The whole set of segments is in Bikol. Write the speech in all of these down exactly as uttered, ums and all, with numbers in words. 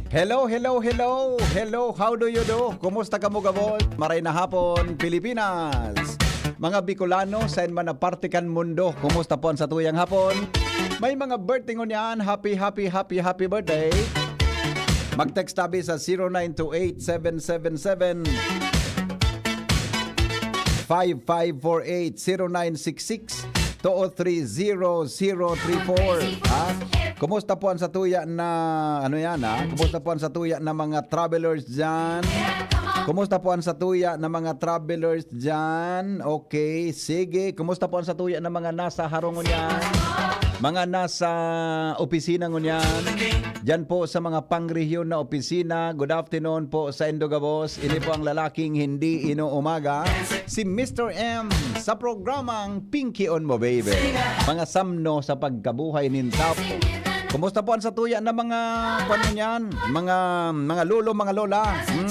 Hello, hello, hello. Hello, how do you do? Kumusta kamo gabos? Maray na hapon, Pilipinas. Mga Bicolano, sain man na parte kan mundo, kumusta po ang satuyang hapon? May mga birthday ngunyan, happy, happy, happy, happy birthday. Mag-text tabi sa zero nine two eight seven seven seven five five four eight, zero nine six six two three zero zero three four. Ha? Kumusta po ang satuya na, ano yan, ha? Kumusta po ang satuya na mga travelers dyan? Kumusta po ang satuya na mga travelers dyan? Okay, sige. Kumusta po ang satuya na mga nasa harong ngunyan? Mga nasa opisina ngunyan? Diyan po sa mga pangrehiyon na opisina, good afternoon po sa indo gabos. Ini po ang lalaking hindi inuumaga, si Mister M, sa programang Pinky on Mo Baby. Mga samno sa pagkabuhay nin tawo. Kumusta po ang satuya na mga, ano niyan? Mga, mga lolo, mga lola? Hmm?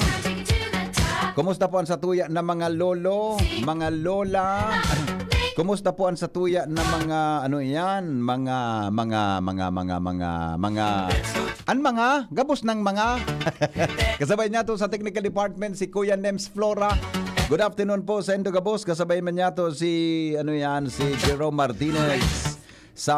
Kumusta po ang satuya na mga lolo, mga lola? Kumusta po ang satuya na mga, ano yan? Mga, mga, mga, mga, mga, mga, an mga, gabos ng mga. Kasabay niya to sa technical department, si Kuya Nems Flora. Good afternoon po sa indo gabos. Kasabay man niya to si, ano yan, si Jerome Martinez. Sa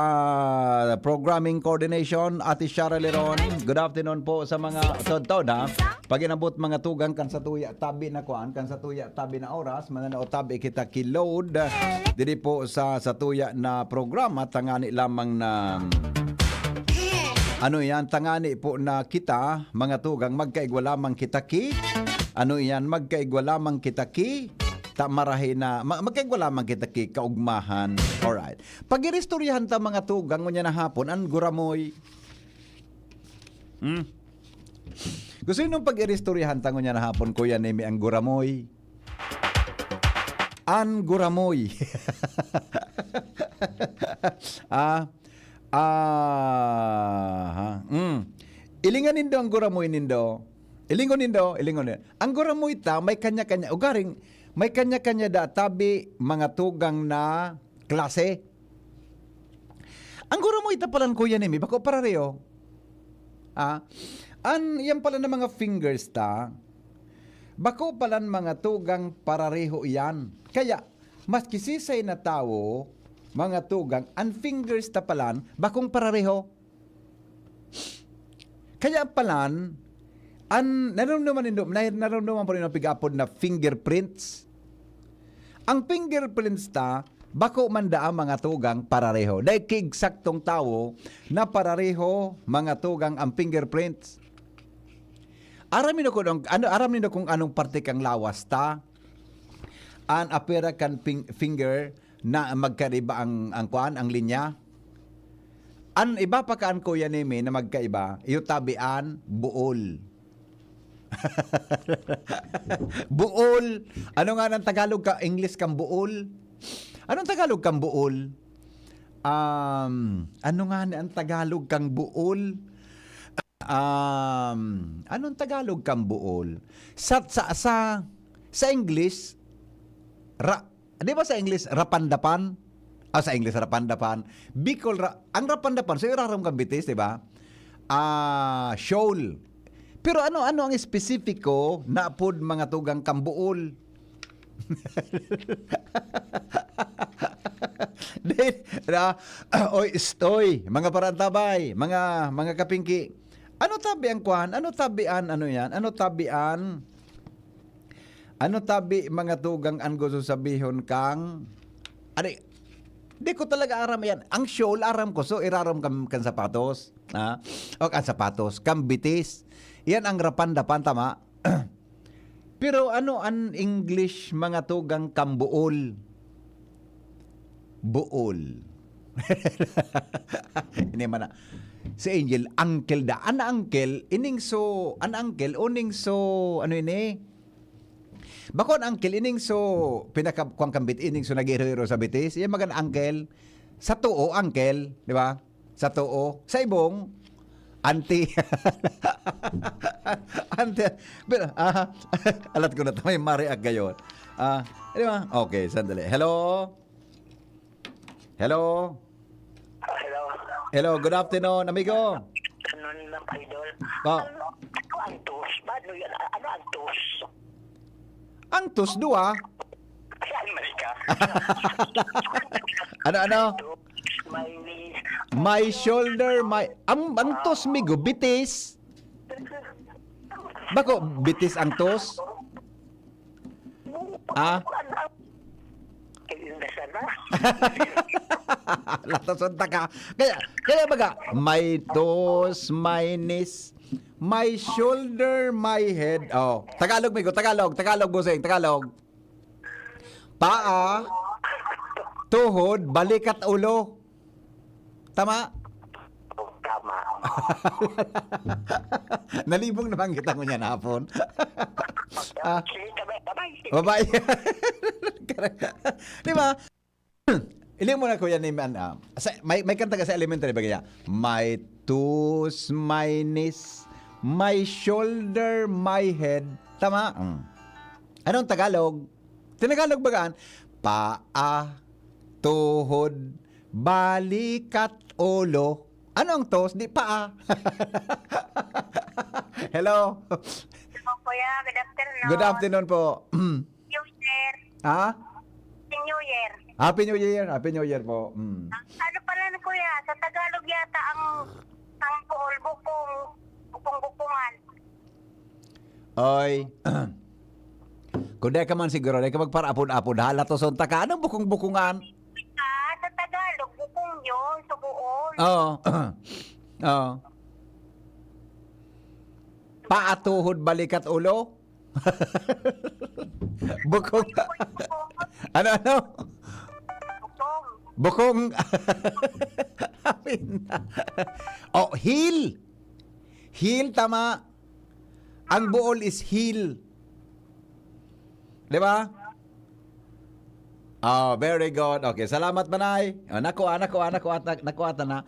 programming coordination, Ate Shara Leron. Good afternoon po sa mga todtod, ha. Pag inabot mga tugang kan satuya tabi na kuan, kan satuya tabi na oras, mananao tabi kita ki load. Diri po sa satuya na programa, tangani lamang na, ano yan, tangani po na kita, mga tugang, magkaigwa lamang kita ki, ano yan, magkaigwa lamang kita ki, ta marahi na, ma- magkaigwa lamang kita ki kaugmahan. Alright. Pag-iristoryahan ta mga tugang, ngunyan na hapon, an guramoy. Hmm? Gusto nyo pag-iristoryahan ta ngunyan na hapon, Kuya Nemi, ang guramoy? An guramoy. Ah, ah, ha. Mm. Ilingan nindo ang guramoy nindo. Ilingon nindo, ilingon nindo. Ang guramoy ta, may kanya-kanya. Ugaring, may kanya-kanya da tabi, mga tugang na klase. Ang guramoy ta palan, Kuya Nemi, bako parareho. Ah, an, yan pala na mga fingers ta, bako palan mga tugang parareho yan. Kaya, maski sisay na tawo, mga tugang, an fingers ta palan, bakong parareho. Kaya palan, an, narumduman nindo, na, narumduman po nindo pig-apod na fingerprints? Ang fingerprints ta, bako man daa mga tugang parareho. Dai ki eksaktong tawo na parareho mga tugang ang fingerprints. Aram nindo kung ano, ano, aram nindo kung anong parte kang lawas ta? An apera kan ping-, finger na magkaiba ang, ang kuan, ang linya? An iba pa kaan, Kuya Nemi, na magkaiba, iyo tabi an buol. Buol. Ano nga ang Tagalog ka, English kang buol? Anong Tagalog kang buol? Um, ano nga ni ang Tagalog kang buol? Um, anong Tagalog kang buol? Sa, sa, sa, sa English, ra, di ba sa English, rapandapan? Ah, sa English, rapandapan. Bicol, ra, ang rapandapan, so irarom kang bitis, di ba? Ah, shoal. Pero ano, ano ang espesipiko na apod mga tugang kang buol? Di, na, oy, istoy, mga parantabay, mga, mga kapingki. Ano tabi ang kuan? Ano tabi an, ano yan? Ano tabi an, ano tabi mga tugang an gusto sabihon kang, ari, di ko talaga aram yan. Ang shoal, aram ko, so irarom kan, kan sapatos. Ha? O kan sapatos, kan bitis. Yan ang rapandapan, tama? Pero ano an English, mga tugang, kan buol? Buol. Ini man na. Si Angel, uncle da. An uncle, ining so, an uncle, uning so, ano ini? Bako an uncle, ining so, pinaka, kuwang kambit, ining so nag-iro-iro sa bitis. Yan magan uncle. Sa tuo, uncle, di ba? Sa tuo. Sa ibong, auntie. Auntie. Pero, ah, alat ko na ito, may mariag gayon. Ah, di ba? Okay, sandali. Hello? Hello? Hello. Hello, good afternoon, amigo. Ano lang, idol? Po. Ano, Paano yan? A- Ano ang toes? Ang toes, duwa. Saan man ka? Ano, ano? Toes, my knees. My shoulder, my... Ang, ang toes, migo, bitis. Bako, bitis ang toes? Ah? Kaya na sana. Latason ta ka. Kaya, kaya baga, my toes, my knees, my shoulder, my head. Oh, Tagalog, migo, Tagalog, Tagalog, bossing, Tagalog. Paa, tuhod, balikat, ulo. Tama? Tama. Nalibong naman kita ngunyan hapon. Ah, Sige, tabay, tabay. Babae. Di ba? Ili mo na, Kuya, ni man, ah, sa, may, may kanta ka sa elementary ba kaya? My toes, my knees, my shoulder, my head. Tama? Mm. Anong Tagalog? Tinagalog bagaan? Paa, tuhod, balikat, ulo. Ano ang toes? Di paa. Hello. Hello, Kuya. Good afternoon. Good afternoon po. New Year. Ha? New Year. Happy New Year. Happy New Year po. Mm. Ano pala na, Kuya? Sa Tagalog yata ang ang buol, bukong, bukong-bukungan. Oy. Kung di ka man siguro, di ka magparaapod-apod, ha? Latoson ta ka. Anong bukong-bukungan? Ah, sa Tagalog, bukong yun, sa buol. Oo. Oo. Paa, tuhod, balikat, ulo? Bukong. Ano, ano? Bukong. Bukong. Sabi na. Oh, heel. Heel, tama. Ang buol is heel. Di ba? Oh, very good. Okay, salamat, Manay. Oh, nakuha, nakuha, nakuha, nakuha ta na.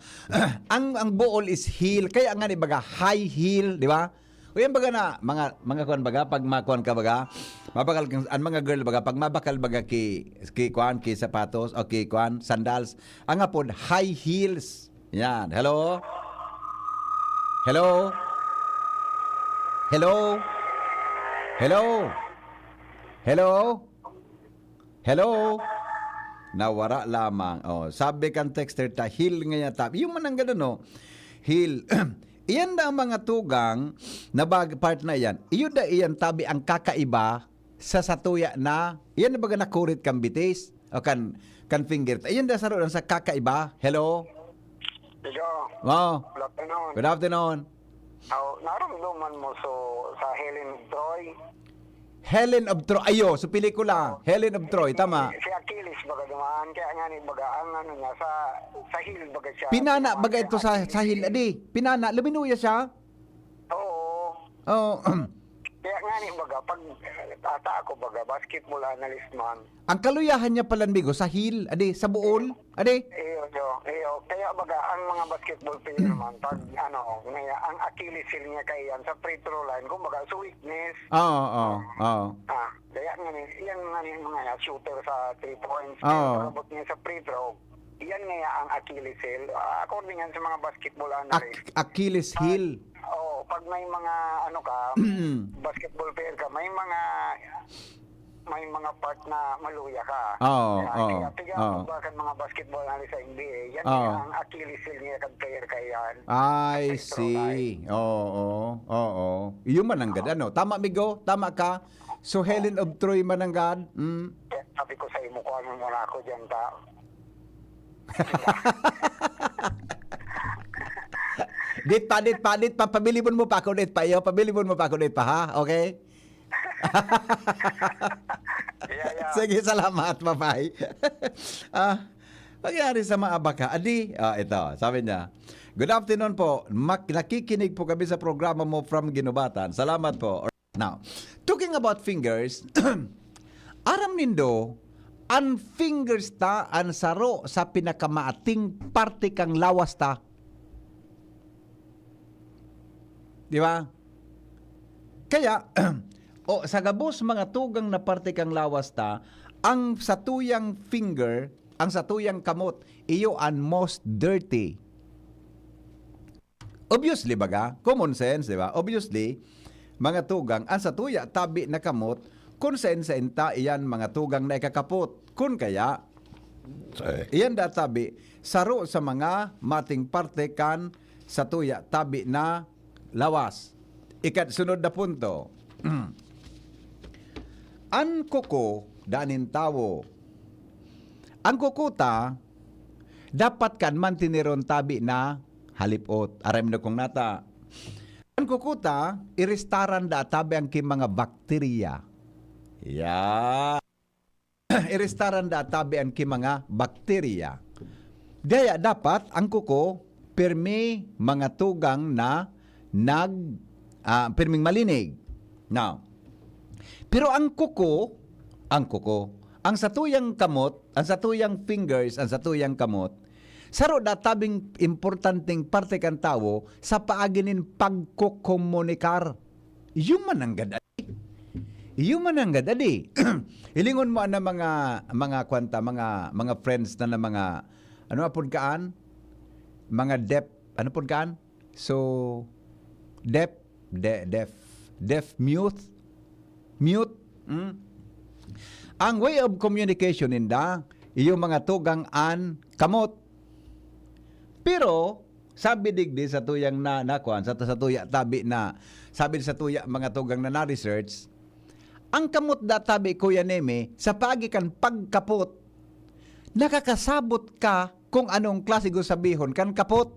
ang ang buol is heel. Kaya nga ni baga high heel, di ba? O yan baga na, mga, mga kuan baga, pag makuan ka baga, mabakal kang, ang mga girl baga, pag mabakal baga ki, ki kuan, ki sapatos, o ki kuan, sandals, ang apod, high heels. Yan. Hello? Hello? Hello? Hello? Hello? Hello? Nawara lamang. Oh, sabi kan texter ta, heel nga yata. Yung mananggad ano, heel. Iyan da ang mga tugang na bag, part na iyan. Iyo da iyan tabi ang kakaiba sa satuya na, iyan na baga nakurit kan bitis o kan, kan finger. Iyan da sa roon sa kakaiba. Hello? Hello. Oh, Good afternoon. Good afternoon. Aw, narumduman mo so sa Helen of Troy? Helen of Troy. Ayo, sa pelikula. Helen of Troy, tama. Si Achilles baga dumaan, kaya nga ni baga ang ano niya sa sa heel baga siya. Pinana baga ito sa, sa heel, adi. Pinana, luminuya siya. Oo. Oh, Kaya nga ni baga pag ata ako baga basketball analyst man. Ang kaluyahan niya pala, migo, sa heel, adi, sa buol, adi. Iyo, iyo, iyo. Kaya baga ang mga basketball player man pag ano, may ang Achilles heel niya kay yan sa free throw line, kumbaga so weakness. Oo, oo, oo. Ah, kaya nga ni, yan nga ni mga shooter sa three points. Oo. Pag-abot niya sa free throw, yan nga ang Achilles heel. Ah, according yan sa mga basketball analyst. Ach- Achilles heel. Oh, pag may mga ano ka, basketball player ka, may mga may mga part na maluya ka. Oo, Kaya, oo, kaya piga oo. Ba kan mga basketball analyst sa N B A, yan Oo. Ang Achilles heel niya kan player kaya yan. I Free throw see. Oo, oo, oo. Iyo mananggad, ano? Tama, migo? Tama ka? So, Helen of Troy mananggad? Mm. Kaya sabi ko sa imo, kuha mo muna ako dyan ta. Dit pa, dit pa, dit pa, pabilibon mo pa ako, dit pa, iyo, pabilibon mo pa ako, dit pa, ha? Okay? Yeah, yeah. Sige, salamat, bye-bye. Ah, nangyari sa mga baka. Adi, ah, ito, sabi niya, "Good afternoon po. Mak- nakikinig po kami sa programa mo from Ginubatan. Salamat po." Now, talking about fingers, aram nindo, an fingers ta an saro sa pinakamaating parte kan lawas ta. Di ba? Kaya, o, sa gabos mga tugang na parte kan lawas ta, ang satuyang finger, ang satuyang kamot, iyo an most dirty. Obviously, baga, common sense, di ba? Obviously, mga tugang, an satuya tabi na kamot, kun saen-saen ta iyan mga tugang na ikakapot. Kun kaya, iyan da tabi, saro sa mga mating parte kan satuya tabi na lawas. Ikatsunod na punto. An kuko da nin tawo. An kuko ta, dapat kan mantineron tabi na halipot. Aram na kung nata. An kuko ta, irestaran da tabi ang ki mga bakterya. Ya. Irestaran da tabi ang ki mga bakterya. Daya dapat ang kuko, pirmi mga tugang na nag, ah, pirming malinig. Now, pero ang kuko, ang kuko, ang satuyang kamot, ang satuyang fingers, ang satuyang kamot, saro da tabing importanteng parte kan tawo sa paagi nin pagkokomunikar. Iyo man nanggad adi. Iyo man nanggad adi. Hilingon mo ana mga, mga kwanta, mga, mga friends na, na mga, ano apod kaan? Mga deaf, ano apod kaan? So, deaf, de-, deaf, deaf mute, mute. Mm? Ang way of communication ninda, iyo mga tugang an kamot. Pero, sabi digdi sa tuyang na, nakuan, sa, sa tuya tabi na, sabi sa tuya mga tugang na na-research, ang kamot da tabi, Kuya Neme, sa paagi kan pagkapot, nakakasabot ka kung anong klase gusabihon kan kapot.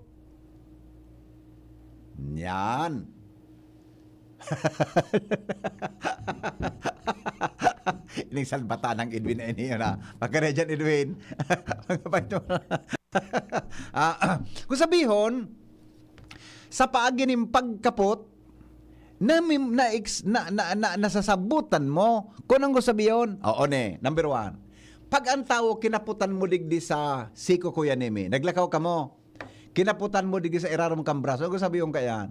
Yan. Ining salbatan ng Edwin na ini, yun, ha? Pagka na dyan, Edwin. Ah, kung sabihon, sa paagi nin pagkapot, na, na, na, na, na, nasasabutan mo kung anong gusabihon. Oo, ne. Number one. Pag ang tawo, kinaputan mo digdi sa siko, Kuya Neme, naglakaw ka mo, kinaputan mo digdi sa irarom kang braso, ang gusabihon kaiyan.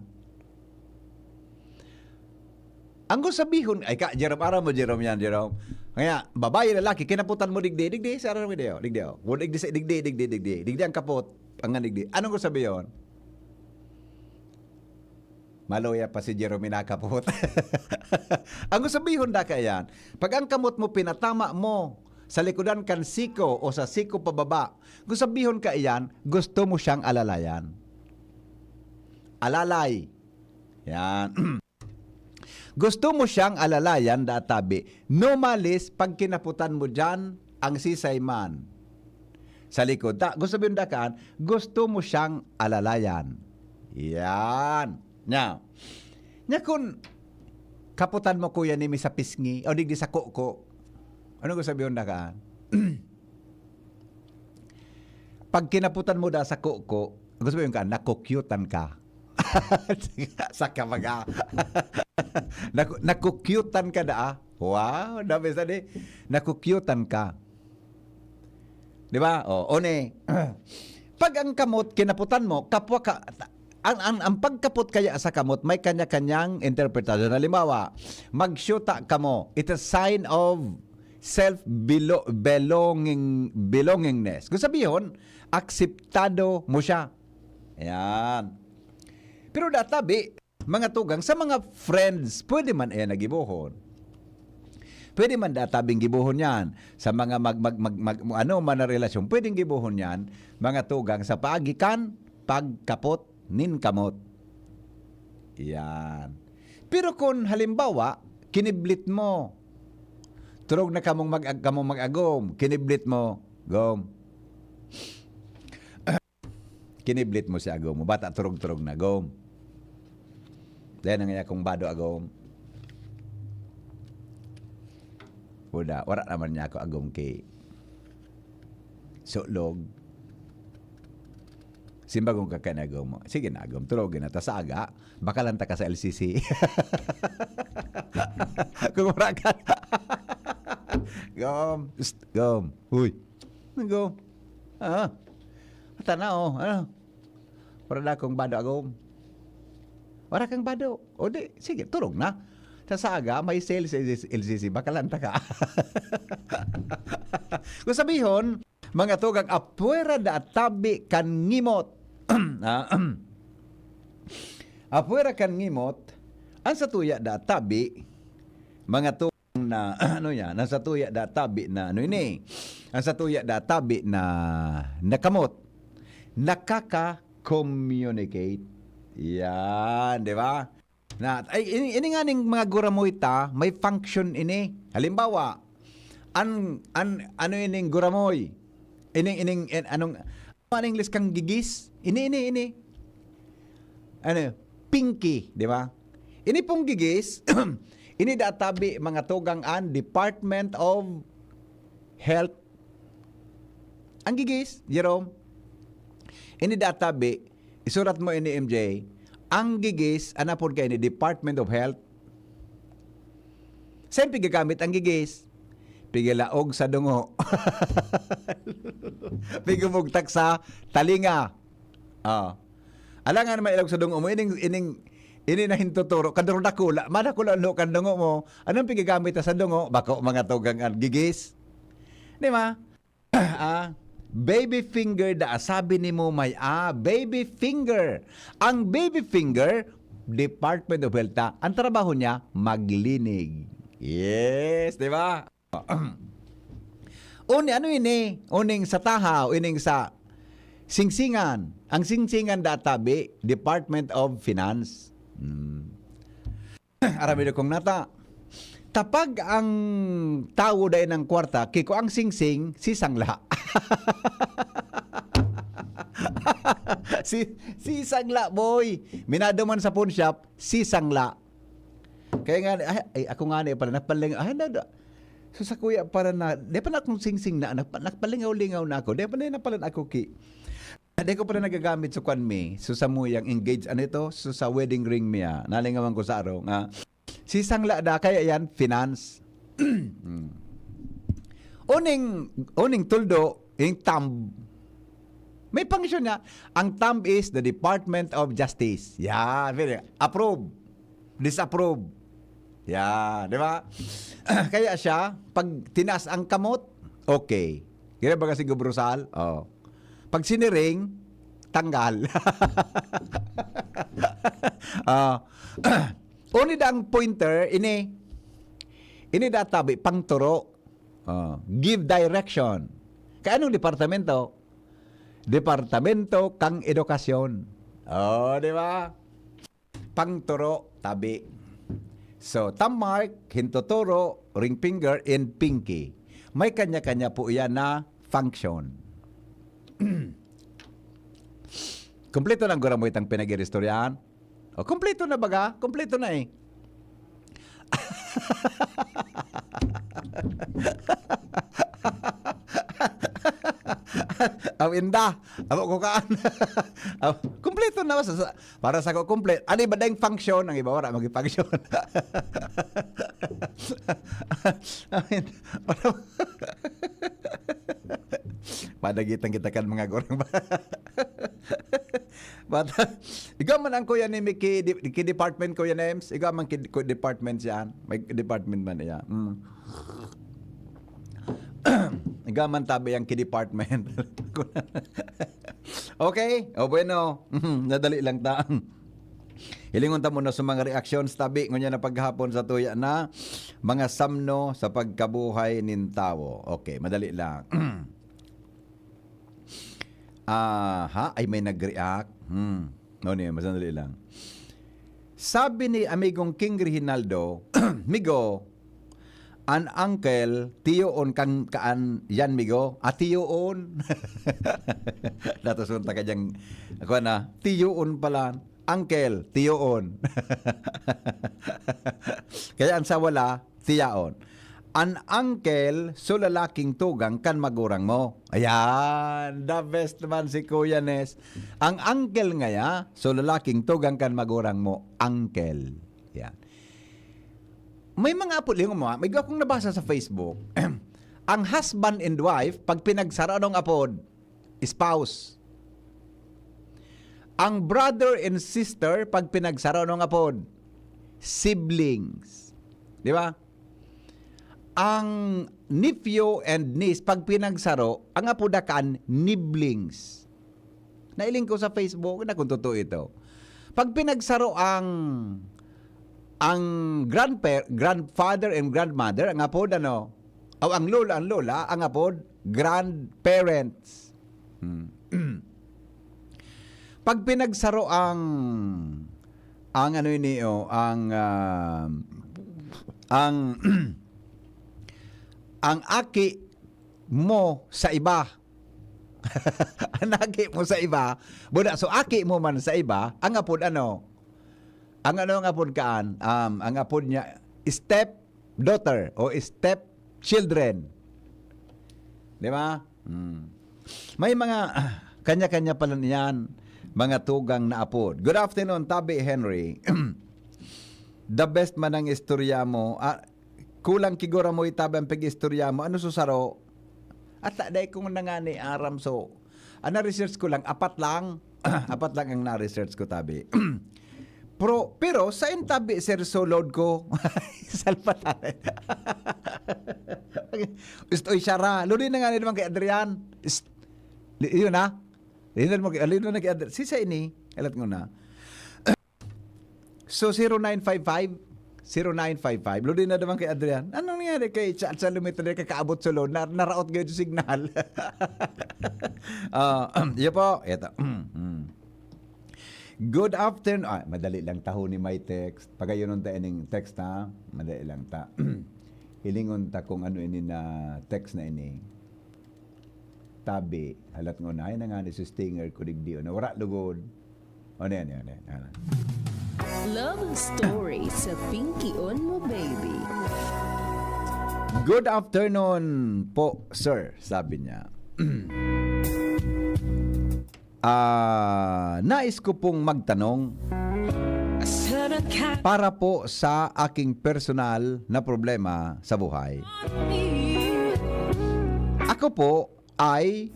Ang gusabihon, ay ka, Jerome, aram mo, Jerome, yan, Jerome. Kaya, babae, lalaki, kinaputan mo digdi, digdi, sa aram mo, digdi, oh, digdi, oh. Kung digdi, sa, digdi, digdi, digdi, digdi ang kapot, ang digdi. Anong gusabihon? Maluya pa si Jerome nakapot. Ang gusabihon da kaiyan, pag ang kamot mo pinatama mo sa likodan kan siko o sa siko pababa, gusabihon kaiyan, gusto mo siyang alalayan. Alalay. Yan. Gusto mo siyang alalayan, da tabi. No malice, pag kinaputan mo diyan, ang sisay man. Sa likod. Ta, gusto mo yung dakaan, gusto mo siyang alalayan. Yan. Nya, nya kun kaputan mo, Kuya Nemi, sa pisngi, o digdi sa kuko, ano gusto mo yung dakaan? Pag kinaputan mo da sa kuko, gusto mo yung ka, nakukyutan ka. Sa ka baga. Naku-, nakukyutan ka da, ah. Wow, dami sa di. Nakukyutan ka. Di ba? O, one. Pag ang kamot, kinaputan mo, kapwa ka, ang, ang, ang pagkapot kaya sa kamot, may kanya-kanyang interpretasyon. Halimbawa, magsyuta kamo, it's a sign of self-belo-, belonging-, belongingness. Kung sabihon, akseptado mo siya. Ayan. Pero databi, mga tugang, sa mga friends, pwede man ayan nagibohon. Pwede man databing gibohon yan. Sa mga mag, mag, mag, mag, ano man na relasyon, pwedeng gibohon yan, mga tugang, sa paagi kan pagkapot nin kamot. Yan. Pero kung halimbawa, kiniblit mo, turog na kamong mag-, kamong mag-agom, kiniblit mo, gom. Kiniblit mo si agom mo. Bata, turog-turog na, agom. Dahil na nga akong bado, agom. Wala, wala naman niya ako, agom, kay sulog. Simbagong ka kay agom mo. Sige na, agom. Turog na. Tas aga, bakalan ta ka sa L C C. Kung wala ka. Gom. Psst, gom. Uy. Gom. Ah. Tanaw, ano? Wala na akong bado, agom. Wala kang bado. O di, sige, turog na. Sa saga, may sale sa L C C, bakalan ta ka. Kung sabihon, mga tugang, apwera da tabi kan ngimot. Ah, apwera kan ngimot, Ang satuya da tabi, mga tugang na, ano yan, ang satuya da tabi na, ano ini? Ang satuya da tabi na nakamot, nakaka-communicate. Yan, di ba? Na, ay, ini, ini nga ning mga guramoy ta, may function ini. Halimbawa, an, an, ano ining guramoy? Ining, ining, in, anong, ano ang English kang gigis? Ini, ini, ini. Ano, pinky, di ba? Ini pong gigis, ini databi mga tugang an Department of Health. Ang gigis, Jerome, ini databi, isurat mo ini, M J, ang gigis, anapod ka ini, Department of Health. Saan pigagamit ang gigis? Pigilaog sa dungo. Pigumugtak sa talinga. Ah. Alangan may ilog sa dungo mo, ining, ining, ini na hintuturo, kaduro dakula, madakula lo kan dungo mo. Anong pigagamit sa dungo? Bako, mga tugang an gigis. Di ba? Ah, baby finger da, sabi ni mo may, ah, baby finger. Ang baby finger, Department of Health ta. Ang trabaho niya, maglinig. Yes, di ba? Uni, ano ini? Uning sa tahaw, ining sa singsingan. Ang singsingan databi, Department of Finance. Hmm. Aram mo kung nata. Tapag ang tawo dai ng kwarta, kiko ang singsing, si sangla. Si, si sangla, boy. Minado man sa pawn shop, si sangla. Kaya nga, ay, ay, ako nga na pala, napaling, ay, na, na, so sa kuya para na, di pa na akong singsing na, nagpa-, nagpalingaw-lingaw na ako. Di pa na, na pala ako ki. Di ko pala nagagamit sa kwan mi. So sa muyang engage, ano ito? So sa wedding ring mi, ah. Nalingawan ko sa araw nga. Si sangla da, kaya yan, finance. Hmm. Uning, uning tuldo, yung thumb. May function niya. Ang thumb is the Department of Justice. Yan, very, approve. Disapprove. Yan, di ba? Kaya siya, pag tinaas ang kamot, okay. Kaya baga si Gubrusal, oh. Pag siniring, tanggal. Ah, uni da ang pointer, ini, ini databi, pangturo. Ah, give direction. Kaya anong departamento? Departamento kang Edukasyon. Oh, di ba? Pangturo, tabi. So, thumb mark, hintuturo, ring finger, and pinky. May kanya-kanya po yan na function. Kompleto na ang guramoy tang pinag-iristoryahan. O, kompleto na baga? Kompleto na eh. Aw, inda. Amo ko kaan. Aw, kompleto na sa, sa, para sa ko, kompleto. Ano iba dayong function? Ang iba, wala mag-function. I mean, wala. Padagitan kita kan mga gurang ba? But, ikaw man ang kuya ni Mickey, di, ki department, Kuya Nems? Ikaw man ki, ki department siya. May department man iya. Mm. Ikaw man tabi ang ki department. Okay? O bueno, nadali lang ta. Hilingon ta muna sa mga reactions, tabi, ngunyan na paghapon sa tuya na mga samno sa pagkabuhay nin tawo. Okay, madali lang. Aha, ay may nag-react. Hmm. No, niya, mas madali lang. Sabi ni Amigong King Reginaldo, "Migo, an uncle, tiyoon kan kaan yan, Migo?" Ah, tiyoon. Datos unta ka diyang, ako na, tiyoon pala. Uncle, tiyoon. Kaya ang sa wala, tiyaon. An uncle, so lalaking tugang kan magurang mo. Ayan, the best man si Kuya Nes. Ang uncle ngaya, so lalaking tugang kan magurang mo, uncle. Yan. May mga apo, lingon mo, ah, may akong nabasa sa Facebook. Ang husband and wife, pag pinagsaro ng apod, spouse. Ang brother and sister, pag pinagsaro ng apod, siblings. Di ba? Ang nephew and niece, pag pinagsaro, ang apo da kan niblings. Nailing ko sa Facebook, na kung totoo ito. Pag pinagsaro ang Ang grandpa-, grandfather and grandmother, ang apod ano? O ang lolo, ang lola, ang apod grandparents. Hmm. Pag pinagsaro ang, ang ano ini, oh, ang, ah, ang, ang aki mo sa iba. Ang aki mo sa iba, buda, so aki mo man sa iba, ang apod ano? Ang ano ang apod kaan? Um, ang apod niya, step daughter o step children. Di ba? Hmm. May mga kanya-kanya pala niyan, mga tugang na apod. Good afternoon, Tabi Henry. The best man ang istorya mo. Ah, kulang kigura mo itabi ang pag-istorya mo. Ano susaro? At ta-, dai ko na nga ni aram. So, ang na-research ko lang, apat lang. Apat lang ang na-research ko, tabi. Pro, pero sa intabi, sir, so load ko. Salpatan. Istoy siya ra. Lodi na nga ni naman kay Adrian. Ist-, li-, yun na. Lino mo, lino na kay Adrian. Si sa ini, alat ko na. So, zero nine five five, zero nine five five. Lodi na naman kay Adrian. Anong nangyari kay Cha-, sa lumita na kakaabot sa load? Na, naraot ngayon yung signal. Ah, yun po. Ito. Mm. Good afternoon. Ah, madali lang taho ni my text. Pagayon ta ining text, ha? Madali lang ta. Hilingon ta kung ano ini na text na ini. Tabi, halat ngunay na nga ni si Stinger ko digdi, o na wala lugod. Ano yan, yan, yan, yan. Love story sa Pinky on Mo Baby. Good afternoon po, sir, sabi niya. Ah, nais ko pong magtanong para po sa aking personal na problema sa buhay. Ako po ay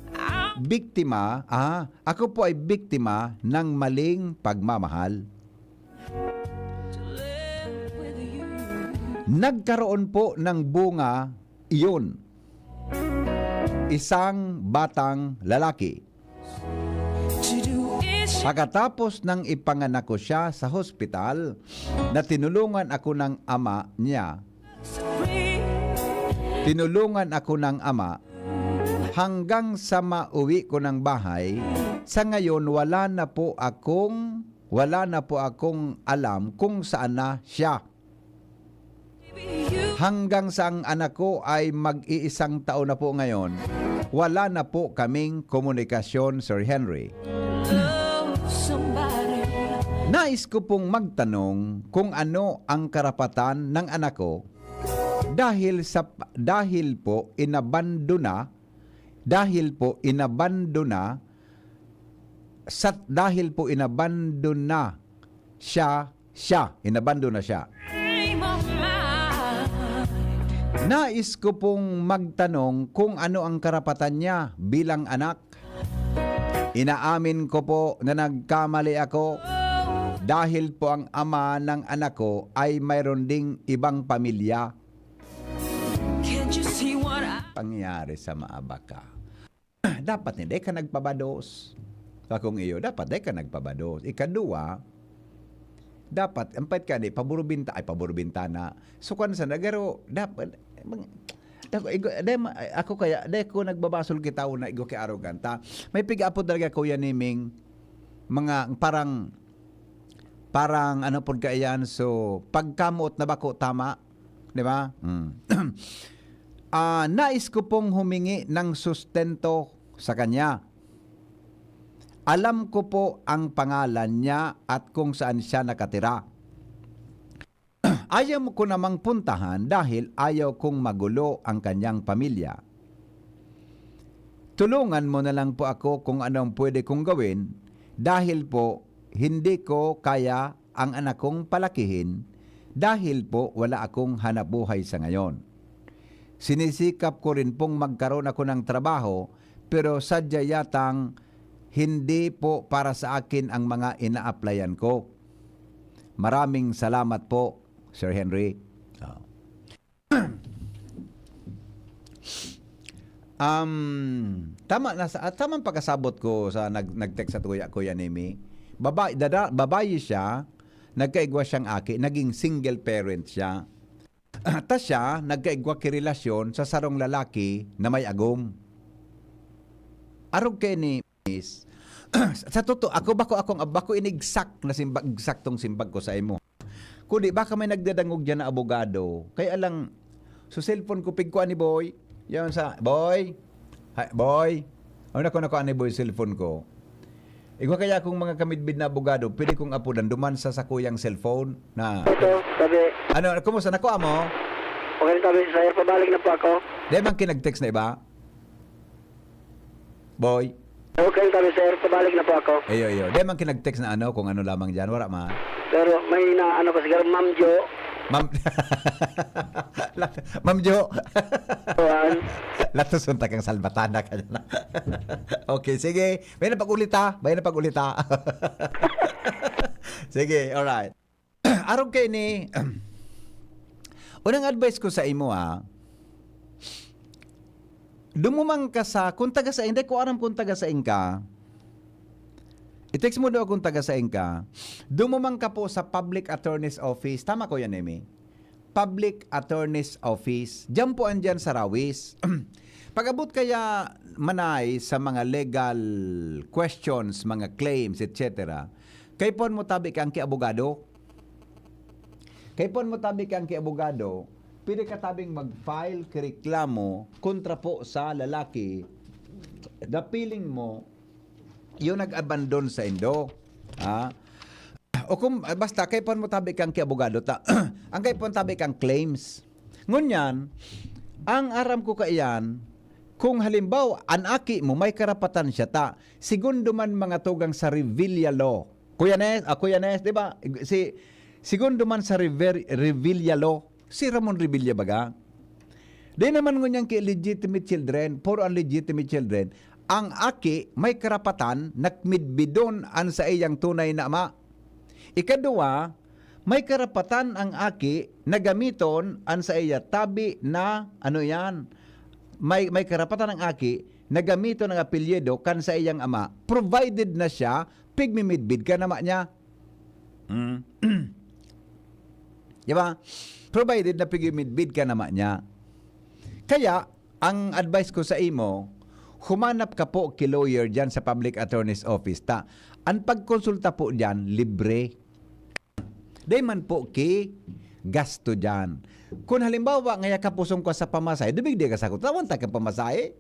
biktima, ah, ako po ay biktima ng maling pagmamahal. Nagkaroon po ng bunga iyon. Isang batang lalaki. Pagkatapos nang ipanganak ko siya sa hospital, na tinulungan ako ng ama niya, tinulungan ako ng ama hanggang sa mauwi ko ng bahay. Sa ngayon, wala na po akong, wala na po akong alam kung saan na siya. Hanggang sa ang anak ko ay mag-iisang taon na po ngayon, wala na po kaming komunikasyon, Sir Henry. Nais ko pong magtanong kung ano ang karapatan ng anak ko dahil sa, dahil po inabandona, dahil po inabandona, sa, dahil po inabandona siya, siya, inabandona siya. Nais ko pong magtanong kung ano ang karapatan niya bilang anak. Inaamin ko po na nagkamali ako dahil po ang ama ng anak ko ay mayroon ding ibang pamilya. Can't you see what I Pangyayari sa maabaka. Dapat hindi ka nagpabados. Sa kung iyo, dapat di ka nagpabados. Ikadua, dapat, ang pait ka ni, paburo binta-, ay, paburo bintana. So, kwan sa nagaro, dapat, mag-, ako, igo, di ma-, ako kaya, di ko nagbabasol kita o na igo kay aroganta. May piga-apod talaga, Kuya Niming, mga parang, parang ano pod kaiyan, so, pagkamoot na bako, tama? Di ba? Mm. Ah, nais ko pong humingi ng sustento sa kanya. Alam ko po ang pangalan niya at kung saan siya nakatira. Ayaw ko namang puntahan dahil ayaw kong magulo ang kanyang pamilya. Tulungan mo na lang po ako kung anong pwede kong gawin dahil po hindi ko kaya ang anak kong palakihin dahil po wala akong hanapbuhay sa ngayon. Sinisikap ko rin pong magkaroon ako ng trabaho, pero sadya yatang hindi po para sa akin ang mga ina-applyan ko. Maraming salamat po, Sir Henry. Ah. Um, tama na sa, ah, tamang pagkasabot ko sa nag-, nag-text sa Kuya, Kuya Nemi. Babae, dada-, babae siya, nagkaigwa siyang aki, naging single parent siya. Ta siya, nagkaigwa ki relasyon sa sarong lalaki na may agom. Arog kay ni Miss, sa totoo, ako bako akong, bako inigsak na simbag, eksaktong simbag ko sa imo. Kundi baka may nagdadangog diyan na abogado. Kaya lang, so cellphone ko, pigkuan ni Boy. Yan sa, Boy. Hi, Boy. Ano na ko, nakuha ni Boy cellphone ko. Igwa kaya akong mga kamidbid na abogado, pwede kong apudan duman sa sakuyang cellphone na... Ito, sabi. Ano, kumusta? Nakuha mo? Okay, sabi, sir, pabalik na po ako. Di man kinag-text na iba? Boy? Okay, sabi, sir, pabalik na po ako. Iyo, iyo. Di man kinag-text na ano, kung ano lamang dyan. Wala man. Pero may na, ano ko, siguro, Ma'am Jo. Ma'am, Ma'am Jo. Kuwan. Latos unta kang salbatana ka na. Okay, sige. May na pag-ulita. May na pag-ulita. Sige, alright. Arog kay ni, unang advice ko sa imo, ah, dumuman ka sa, kung taga sain, di ko aram kung taga sain ka, i-text mo daw kung taga sain ka, dumuman ka po sa public attorney's office. Tama ko yan, Emi? Public Attorney's Office. Diyan po andyan sa Rawis. Pag-abot kaya, Manay, sa mga legal questions, mga claims, et cetera, kaipuhan mo tabi kang kiabogado. Kaipuhan mo tabi kang kiabogado, pwede ka tabing mag-file ki reklamo kontra po sa lalaki na feeling mo yung nag-abandon sa indo. Ha? O kung, ah, basta, kaipuhan mo tabi kang kiabogado ta, ang kaipuhan tabi kang claims. Ngunyan, ang aram ko kaiyan, kung halimbawa, an aki mo, may karapatan siya ta, segundo man mga tugang sa Revilla Law. Kuya Nes, ah, Kuya Nes, di ba? Si, segundo man sa Rever-, Revilla Law, si Ramon Revilla baga. Di naman ngunyan ki legitimate children, puro ang legitimate children. Ang aki may karapatan na midbidon an saiyang tunay na ama. Ikaduwa, may karapatan ang aki na gamiton an saiya tabi na, ano yan, may, may karapatan ang aki na gamiton ang apelyido kan saiyang ama, provided na siya pigmimidbid kan ama niya. Mm. Di ba? Provided na pigmimidbid kan ama niya. Kaya, ang advice ko sa imo, humanap ka po ki lawyer diyan sa public attorney's office ta. Ang pagkonsulta po diyan, libre. Dai man po ki gasto diyan. Kung halimbawa, ngaya kapusong ka sa pamasahe, dubig di ka sa kutawan ta ka pamasahe.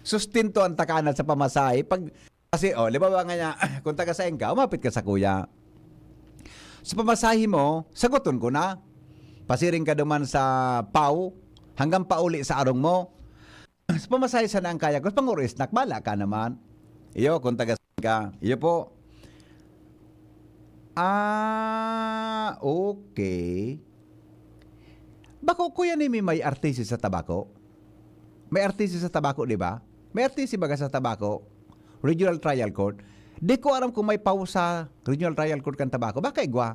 Sustento ang takanat sa pamasahe. Pag, kasi, oh, halimbawa nga niya, kung taga sain ka, umapit ka sa kuya. Sa pamasahe mo, saguton ko na. Pasiring ka duman sa Pau, hanggang pauli sa arong mo. Sa pamasahe sana ang kaya ko, panguri snack, bala ka naman. Iyo, kung taga ka. Iyo po. Ah, okay. Bako, kuya, ni may, may R T C sa Tabaco? May R T C sa Tabaco, di ba? May R T C baga sa Tabaco? Regional Trial Court. Di ko aram kung may Pau sa Regional Trial Court kan Tabaco. Baka igwa.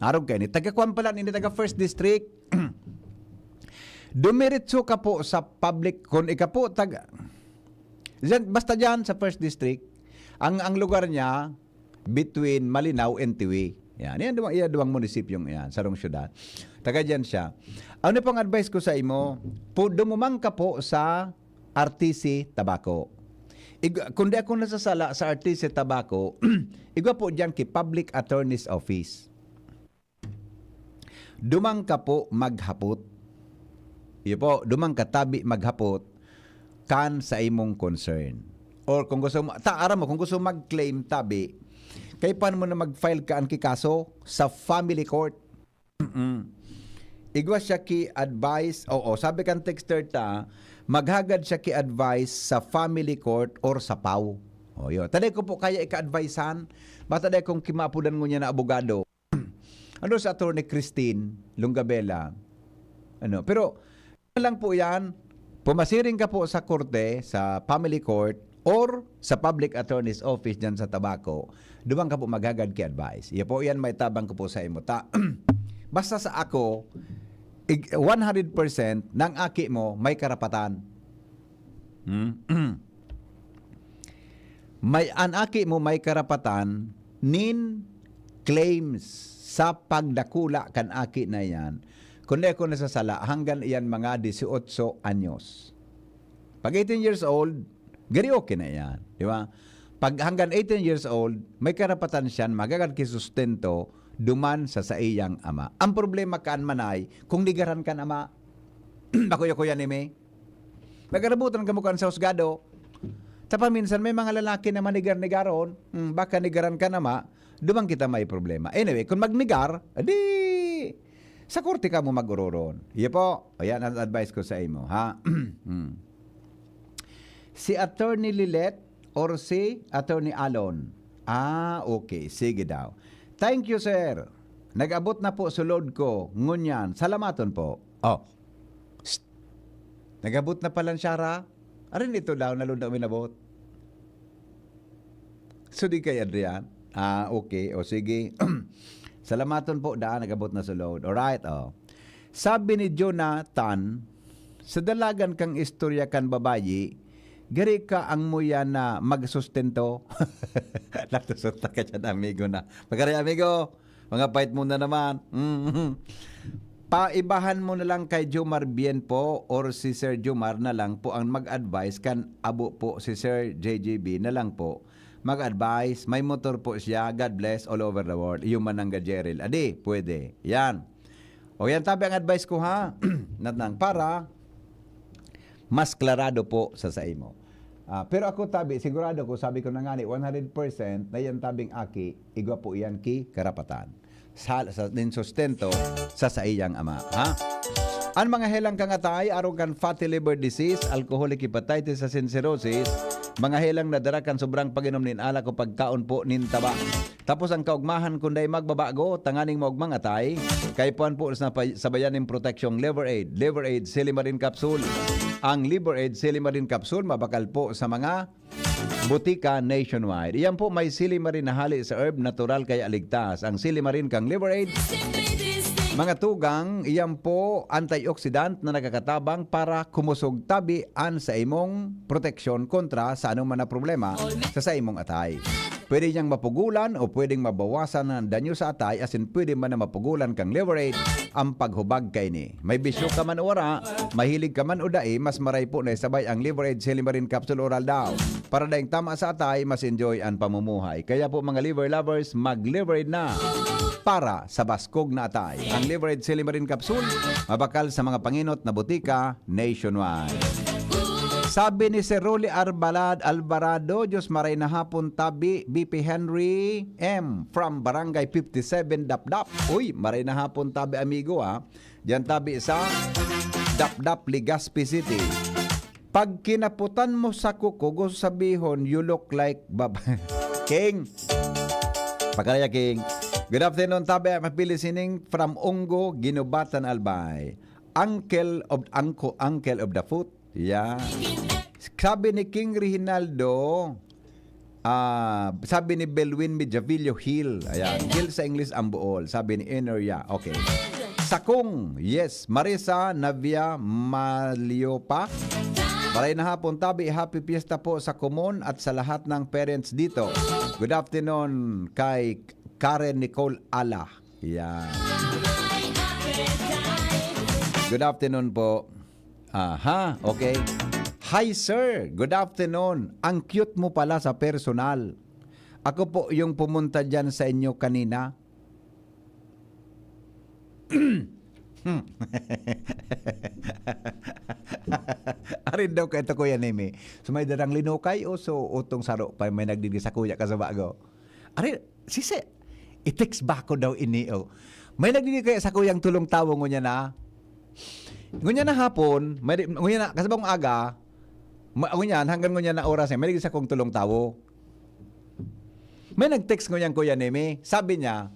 Arog kayo ni. Taga kwan pala, ni taga First District. Dumiritso ka po sa public, kung ika po, taga, dyan, basta dyan sa First District, ang, ang lugar niya, between Malinao and Tiwi. Yan. Yan, duwang, yan, duwang munisipyong yan, sarong syudad. Taga dyan siya. Ano pang advice ko sa imo? Pu-, dumumang ka po sa R T C Tabaco. Ig-, kung di ako nasasala sa R T C Tabaco, igwa po dyan ki Public Attorney's Office. Dumang ka po maghapot. Iyo po, dumang ka tabi maghapot kan sa imong concern. Or kung gusto mo, ta, aram mo, kung gusto mo mag-claim tabi, kaipuhan mo na mag-file ka an ki kaso sa family court. Mm. Igwa siya ki advice, oo, sabi kan texter ta, maghagad siya ki advice sa family court or sa Pau. O, yun. Taday ko po kaya ika-advisean, basta day kung kimaapudan ngunyan na abogado. Ano sa Attorney Christine Longabela? Ano, pero lang po yan, pumasiring ka po sa korte, sa family court, or sa public attorney's office dyan sa Tabaco, dumang ka po maghagad ki advice. Iya po yan, may tabang ko po sa imo. Ta, basta sa ako, ig-, one hundred percent ng aki mo may karapatan. Hmm? May, an aki mo may karapatan nin claims sa pagdakula kan aki na iyan, kung di ako nasasala, hanggang iyan mga dieciocho anyos. Pag eighteen years old, gari okay na iyan, di ba? Pag hanggang eighteen years old, may karapatan siyan magagad ki sustento duman sa saiyang ama. Ang problema kan manay, kung nigaran kan ama, bakuya-kuya ni mi, magarabutan kamo kan sa husgado. Tapaminsan may mga lalaki na manigar-nigaron, hmm, baka nigaran kan ama, duman kita may problema. Anyway, kung magnigar, di sa korte kamo mag-ororon. Iya po, ayan ang advice ko sa imo, ha? Hmm. Si Attorney Lilet or si Attorney Alon? Ah, okay. Sige daw. Thank you, sir. Nag-abot na po sulod ko. Ngunyan, salamaton po. Oh. Psst. Nag-abot na pala siya, ra? Arin ito daw, nalod na uminabot. So, di kay Adrian? Ah, okay. O sige. Salamaton po, daan, nag-abot na sulod. Alright, oh. Sabi ni Jonathan, sa dalagan kang istorya kan babayi, gari ka ang muya na magsustento. Natusot na ka dyan, amigo na. Pagkari, amigo, mga pait mo na naman. Mm. Paibahan mo na lang kay Jomar Bien po or si Sir Jomar na lang po ang mag-advise kan abo po si Sir J J B na lang po. Mag-advise, may motor po siya. God bless all over the world. Iyo man ang Gajeril. Adi, pwede. Yan. O yan, tabi ang advice ko ha. Natnang para mas klarado po sa saimo. Ah, pero ako tabi, sigurado ko, sabi ko na nga ni, one hundred percent na yan tabing aki, igwa po iyan ki karapatan. Sa, sa nin sustento sa saiyang ama. Ha? Ang mga helang kangatay, arog kan fatty liver disease, alcoholic hepatitis asin cirrhosis, mga helang nadara kan sobrang pag-inom nin alak o pagkaon po nin taba. Tapos ang kaugmahan kun dai magbabago, tanganing maugmang atay, kaipuhan po sa pa-, sabayan nin proteksyong Liver Aid, Liver Aid Silimarin Capsule. Ang Liver Aid Silimarin Capsule mabakal po sa mga botika nationwide. Iyan po may silimarin na hali sa herb, natural kaya ligtas. Ang silimarin kang Liver Aid, mga tugang, iyan po antioxidant na nakakatabang para kumusog tabi an sa imong proteksyon kontra sa anong man na problema sa, sa imong atay. Pwede niyang mapugulan o pwedeng mabawasan ang danyo sa atay, asin pwede man na mapugulan kang Liver Aid ang paghubag kaini. May bisyo ka man o wara, mahilig ka man o dai, mas maray po na isabay ang Liver Aid Silimarin Capsule Oral daw. Para daing tama sa atay, mas enjoy ang pamumuhay. Kaya po mga liver lovers, mag-Liver Aid na para sa baskog na atay. Ang Liver Aid Silimarin Capsule, mabakal sa mga panginot na botika nationwide. Sabi ni Sir Rolly Arbalad, Alvarado, Diyos maray na hapon tabi, B P Henry M from Barangay fifty-seven, Dapdap. Uy, maray na hapon tabi, amigo, ha. Diyan tabi sa Dapdap, Legazpi City. Pag kinaputan mo sa kuko, gusto sabihon, "You look like bab-," King! Pakaraya, King. Good afternoon, tabi. Mapili sining from Unggo, Ginubatan, Albay. Uncle of, uncle, uncle of the foot. Yeah. Sabi ni King Reginaldo, ah, sabi ni Belwin Mediavillo, Hill. Ayan. Hill sa English ang Bohol. Sabi ni Eneria. Okay. Sakong, yes. Marisa Navia Maliopa. Maray na hapon, tabi. Happy fiesta po sa Kumon at sa lahat ng parents dito. Good afternoon kay Karen Nicole Ala. Yan. Good afternoon po. Aha, okay. Hi, sir. Good afternoon. Ang cute mo pala sa personal. Ako po yung pumunta dyan sa inyo kanina. Hmm. Arin daw kay ito, Kuya Nemi. So, may darang linukay o so, utong saro pa, may nagdigdi sa kuya ka sa bago. Arin, sise, i-text ba ko daw ini, oh. May nagdigdi kaya sa kuyang tulong tawo, ngunya na. Ngunya na hapon, may, ngunya na, kasi bang aga, ma-, ngunya, hanggang ngunya na oras, eh, may nagdigdi sa kong tulong tawo. May nag-text ngunyan, Kuya Nemi. Sabi niya,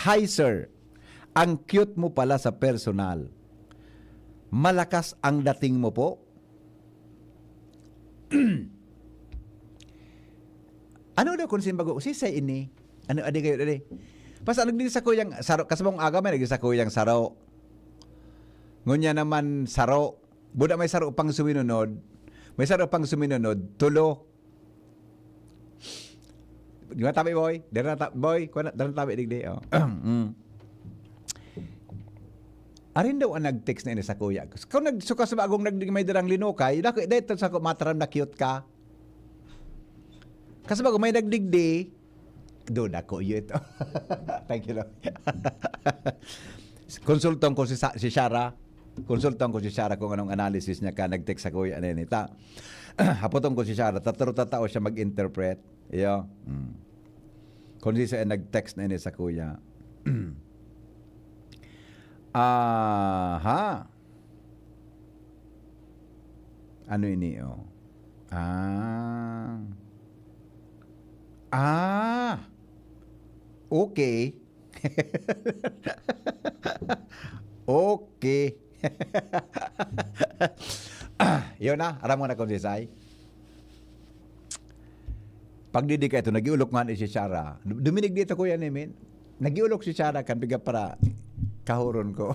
"Hi, sir. Ang cute mo pala sa personal. Malakas ang dating mo po." Ano daw kung simbago? Sisay ini? Ano, adi kayo, adi? Basta nagdi sa kuyang saro, kasabong aga may nagdi sa kuyang saro. Ngunya naman saro. Buda may saro pang suminunod. May saro pang suminunod. Tulo. Di ba, tabi, boy? Dara na, ta-, boy, kuha na, dara na tabi, digdi, oh. Mm. Arin daw ang nag-text na ini sa kuya. Kung nag-, so, kasabagong nag-, may darang linukay, dako, dahil sa ko, mataram na cute ka. Kasabagong may nagdigdi, doon ako, yun ito. Thank you, Lord. Konsultong ko si Sa-, si Shara. Konsultong ko si Shara kung anong analysis niya ka nag-text sa kuya na yun, ita. Haputon ko si Shara, tataro tatao siya mag-interpret. Iyo. Mm. Kung si siya nag-text na ini sa kuya. Aha. Ano ini, oh? Ah. Ah. Okay. Okay. Yun na, aram mo na kung sisay. Pagdidi ka ito, nag-iulok nga ni si Sarah. Duminig dito, Kuya Nimin. Nag-iulok si Sarah kan biga para kahuron ko.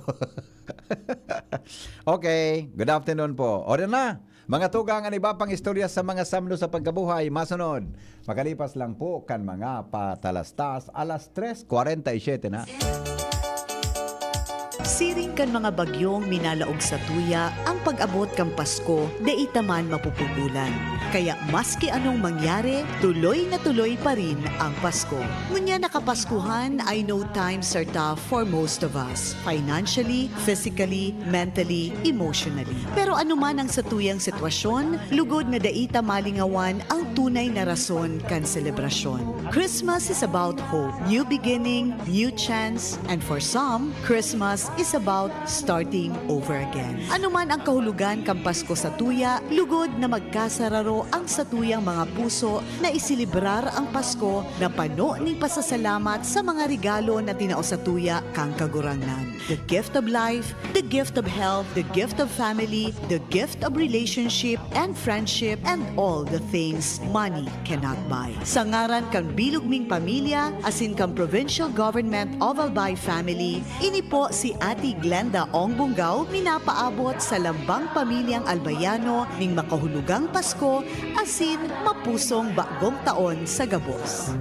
Okay, good afternoon po. O, na, mga tugang, an iba pang istorya sa mga samno sa pagkabuhay, masunod. Makalipas lang po kan mga patalastas, alas tres kwarenta y siyete na. Siring kan mga bagyong minalaog sa tuya, ang pag-abot kan Pasko, dai ta man mapupugolan. Kaya maski anong mangyari, tuloy na tuloy pa rin ang Pasko. Ngunyan na Kapaskuhan ay no times are tough for most of us, financially, physically, mentally, emotionally. Pero anuman ang satuyang sitwasyon, lugod na dai ta malingawan ang tunay na rason kan selebrasyon. Christmas is about hope, new beginning, new chance, and for some, Christmas is about starting over again. Anuman ang kahulogan kan Pasko sa tuya, lugod na magkasararo ang satuyang mga puso na iselebrar ang Pasko na pano nin pasasalamat sa mga regalo na tinao sa tuya kan Kagurangnan. The gift of life, the gift of health, the gift of family, the gift of relationship and friendship, and all the things money cannot buy. Sa ngaran kan bilog ming pamilya, asin kan Provincial Government of Albay Family, ini po si Ate Glenda Ong Bunggaw, minapaabot sa lambang pamilyang Albayano ning makahulugang Pasko, asin mapusong bagong taon sa gabos.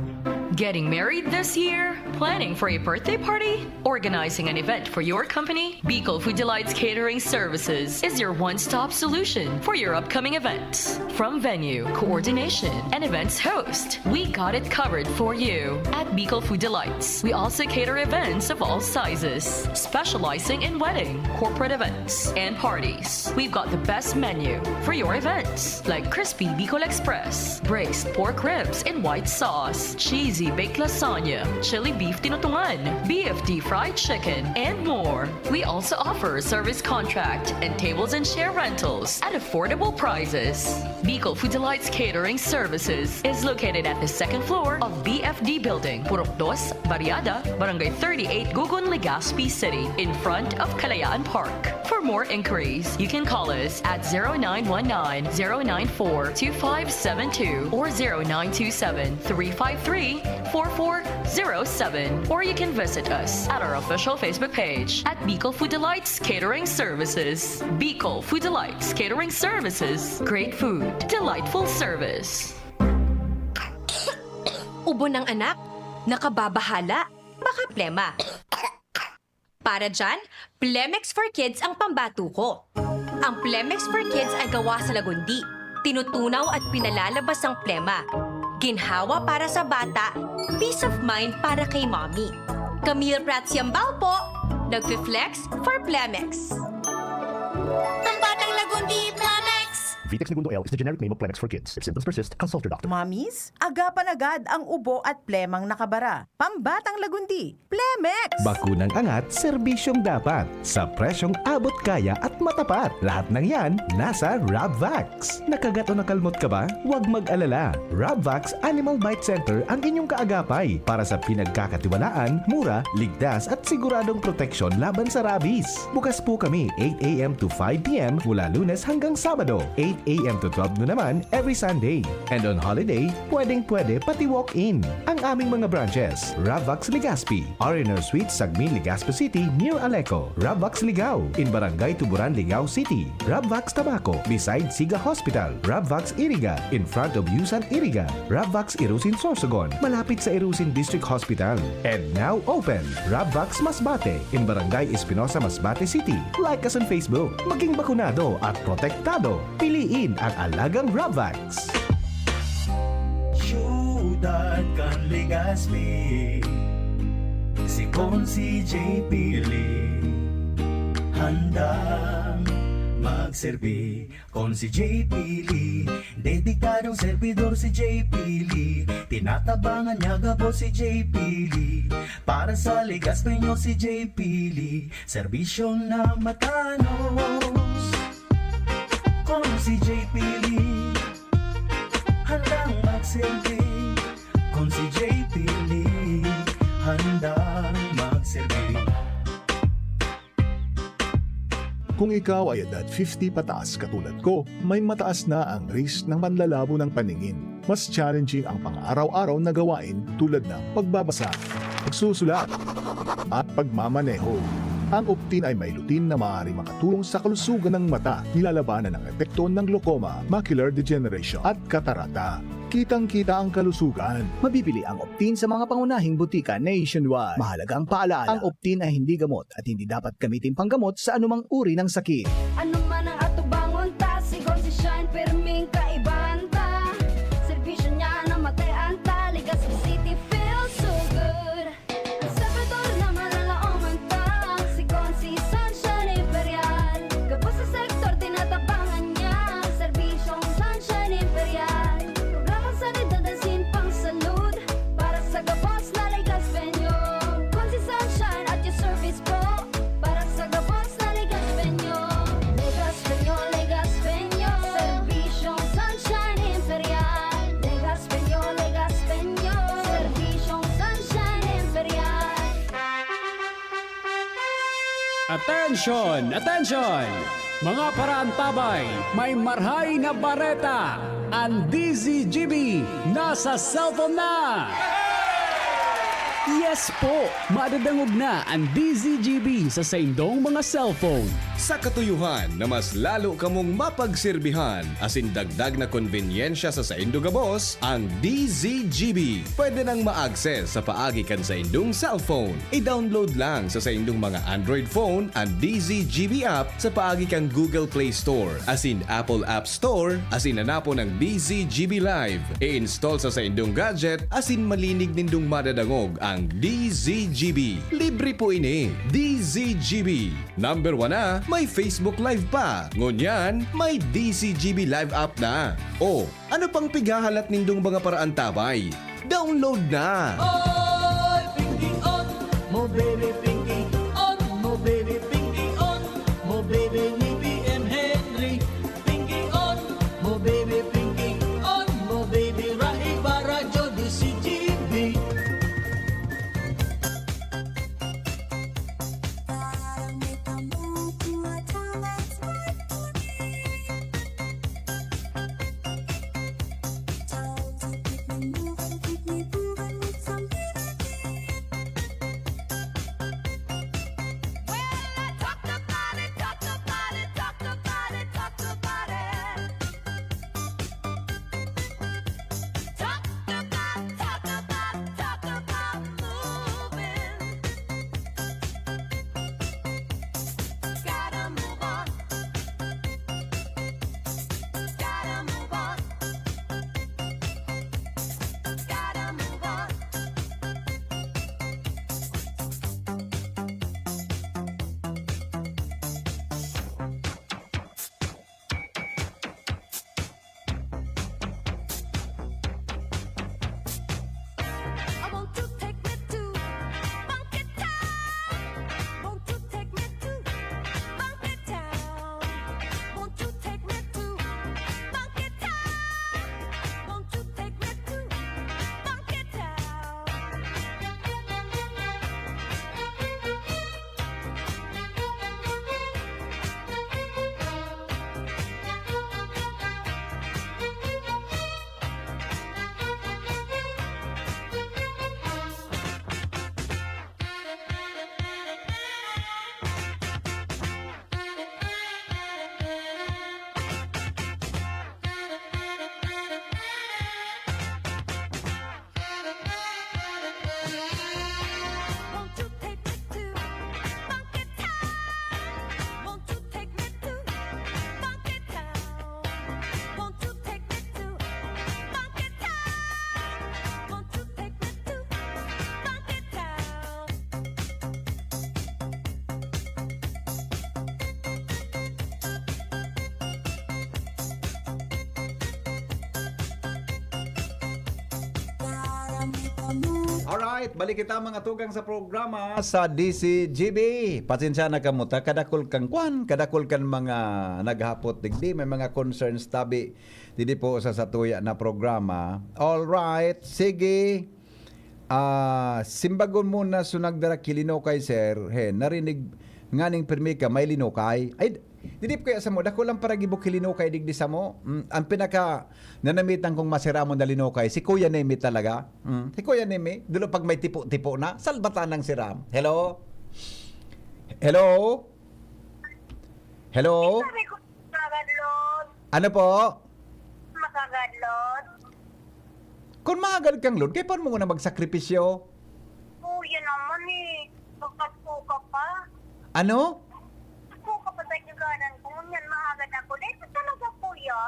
Getting married this year? Planning for a birthday party? Organizing an event for your company? Bicol Food Delights Catering Services is your one-stop solution for your upcoming events. From venue, coordination, and events host, we got it covered for you. At Bicol Food Delights, we also cater events of all sizes, specializing in wedding, corporate events, and parties. We've got the best menu for your events, like crispy Bicol Express, braised pork ribs in white sauce, cheesy baked lasagna, chili beef tinutungan, B F T fried chicken, and more. We also offer service contract and tables and chair rentals at affordable prices. Bicol Food Delights Catering Services is located at the second floor of B F D Building, Purok Dos, Barriada, Barangay thirty-eight, Gugun, Legazpi City, in front of Kalayaan Park. For more inquiries, you can call us at zero nine one nine, zero nine four, two five seven two or zero nine two seven, three five three, four four zero seven, or you can visit us at our official Facebook page at Bicol Food Delights Catering Services. Bicol Food Delights Catering Services. Great food, delightful service. Ubo ng anak? Nakababahala? Baka plema. Para dyan, Plemex for Kids ang pambato ko. Ang Plemex for Kids ay gawa sa lagundi. Tinutunaw at pinalalabas ang plema. Ginhawa para sa bata, peace of mind para kay mommy. Camille Prats Yambao po, nagfi-flex for Plemex. Pambatang lagundi, Plemex! Vitex Negundo L is the generic name of Plemex for Kids. If symptoms persist, consult your doctor. Mommies, agapan agad ang ubo at plemang nakabara. Pambatang lagundi, Plemex! Bakunang angat, serbisyong dapat. Sa presyong abot kaya at matapat. Lahat ng yan, nasa Rabvax. Nakagat o nakalmot ka ba? Huwag mag-alala. Rabvax Animal Bite Center ang inyong kaagapay para sa pinagkakatiwalaan, mura, ligtas at siguradong proteksyon laban sa rabies. Bukas po kami eight a m to five p m mula Lunes hanggang Sabado, eight A M to twelve noon naman every Sunday. And on holiday, pwedeng-pwede pati walk-in. Ang aming mga branches, Ravvax Legazpi, R and R Suite, Sagmin, Legazpi City, near Aleco, Ravvax Ligao, in Barangay Tuburan, Ligao City, Ravvax Tabaco, beside Siga Hospital, Ravvax Iriga, in front of Yusan Iriga, Ravvax Irusin Sorsogon, malapit sa Irusin District Hospital. And now open, Ravvax Masbate, in Barangay Espinosa, Masbate City. Like us on Facebook. Maging bakunado at protektado. Piliin ang alagang Ravvax. Siyudad kan Legazpi, si Consi J P Lee, handang magserbi. Consi J P Lee, dedikadong servidor si J P Lee. Tinatabangan niya gabos si J P Lee. Para sa Legazpeño si J P Lee, serbisyong na matanos. Consi J P Lee, handang magserbi. Consi J P Lee, handang magserbi. Kung ikaw ay edad fifty pataas katulad ko, may mataas na ang risk ng panlalabo ng paningin. Mas challenging ang pang-araw-araw na gawain tulad ng pagbabasa, pagsusulat, at pagmamaneho. Ang Optin ay may lutein na maaaring makatulong sa kalusugan ng mata, nilalabanan ang epekto ng glaucoma, macular degeneration, at katarata. Kitang-kita ang kalusugan. Mabibili ang Optin sa mga pangunahing butika nationwide. Mahalagang paalaala, ang Optin ay hindi gamot at hindi dapat gamitin panggamot sa anumang uri ng sakit. Ano man ang atubangon ta, si Consi Shine, pirming kaibahan ta. Serbisyo niya na matayan ta, Legazpi City feels so good. Ang servidor na malalaoman ta, si Consi Sunshine Imperial. Gabos sa sektor, tinatabangan niya, serbisyong Sunshine Imperial. Programang sanidad asin pangsalud, para sa gabos na Legazpeño. Consi Sunshine at your service po. Para sa gabos na Legazpeño. Legazpeño, Legazpeño. Serbisyong Sunshine Imperial. Legazpeño, Legazpeño. Serbisyong Sunshine Imperial. Attention! Attention! Mga paraantabay, may marhay na bareta! An D Z G B nasa cellphone na! Yes po! Madadangog na an D Z G B sa saindong mga cellphone. Sa katuyohan na mas lalo kamong mapagserbihan asin dagdag na konbenyensya sa saindo gabos, ang D Z G B pwede nang ma-access sa paagi kan saindong cellphone. I-download lang sa saindong mga Android phone an D Z G B app sa paagi kan Google Play Store asin Apple App Store, asin hanapon ang D Z G B Live. I-install sa saindong gadget asin malinig nindong madadangog ang D Z G B. Libre po ini. D Z G B. Number one na, may Facebook Live pa. Ngunyan, may D Z G B Live app na. O, ano pang pighahalat nindong mga paraantabay? Download na! Oy, Pinky on, mo baby Pinky on, mo baby Pinky on, mo baby ni B M Henry. Pinky on, mo baby Pinky on, mo baby Rahi Barajo D Z G B. Alright, balik kita, mga tugang, sa programa sa D C G B. Pasensya na kamo ta, kadakol kan kwan, kadakol kan mga naghapot digdi, may mga concerns tabi didi po sa satuya na programa. Alright, sige. Ah, simbagon muna so nagdara ki linokay, sir. He, narinig nganing pirmi ka, may linokay. Ay, didi po kaya samo, dako lang para gibo ki linokay digdi samo. Mm, ang pinaka nanamitan kong masiramon na linokay, si Kuya Nemi talaga. Mm, si Kuya Nemi, dulo pag may tipo-tipo na, salbatan ng siram. Hello? Hello? Hello? Sabi ko, magadlot. Ano po? Makagadlot. Kung maagad kang load, kaya paano mo na magsakripisyo? Kuya naman eh. Magkasuka pa. Ano? Suka pa sa juganan ko. Ngunyan, maagad ako. Dahil sa talaga, kuya.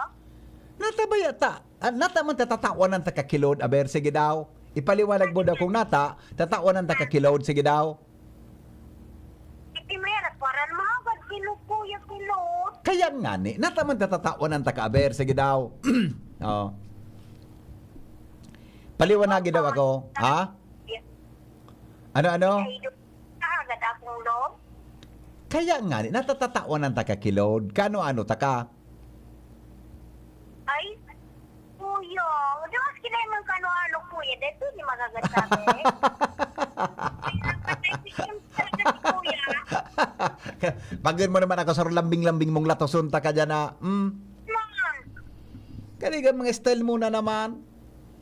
Natabaya ta. Ah, nata man tatatawan ng takakilod. Aber, sige daw. Ipaliwanag mo daw kung nata, tatawan ng takakilod. Sige daw. Iti may arat, paran maagad. Kilod, kuya, kilod. Kaya nga ni, nata man tatatawan ng taka. Aber, sige daw. Oh. Paliwanagi daw ako. Ha? Ano, ano? Ay, do-, kaagad akong loob. Kaya nga ni, natatatawan ng takakilod. Kano-ano taka. Ay, kuya. Di mas kinay mong kano-ano, kuya. Dahil pwede magagasabi. Ay, napatay si Kim talaga si kuya. Pagin mo naman ako sa lambing-lambing mong latoson taka dyan na, hmm? Man. Kaligan mga style mo na naman.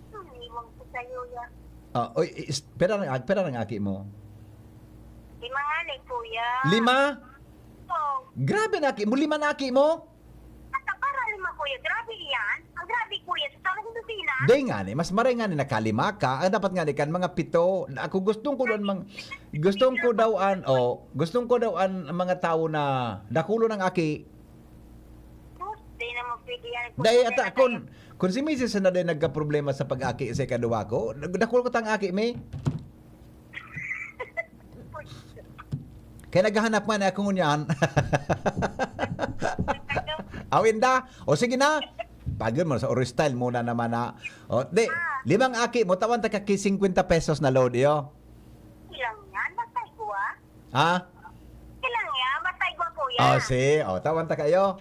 Hmm, iwan ko sa'yo yan. Ah, oy, is-, pera ng, pera ng aki mo? Lima nga ni, kuya. Lima? Oo. Grabe na aki mo, lima na aki mo? At para lima, kuya, grabe yan. Ang grabe, kuya, sa sarong dosina. Day nga ni, mas maray nga ni nakalima ka. Ang dapat nga ni kan mga pito. Ako gustong ko doon mang, gustong ko daw an, oh, gustong ko daw an mga tao na dakulo ng aki. Sus, di naman pwede yan. Dai, ata, kun, kun si misis na din nagkaproblema sa pag-aki sa ikaduwa ko, nag-, dakul ko tang aki, mi. Kaya naghahanap man ako ngunyan. Awin da? O sige na. Pagod mo sa Oro style muna naman na. O, di, limang aki mo, tawan ta ka ki singkwenta pesos na load, iyo. Ilang yan? Basta igwa? Ha? Ilang yan? Basta igwa, kuya. Oh, si, oh, tawan ta kayo.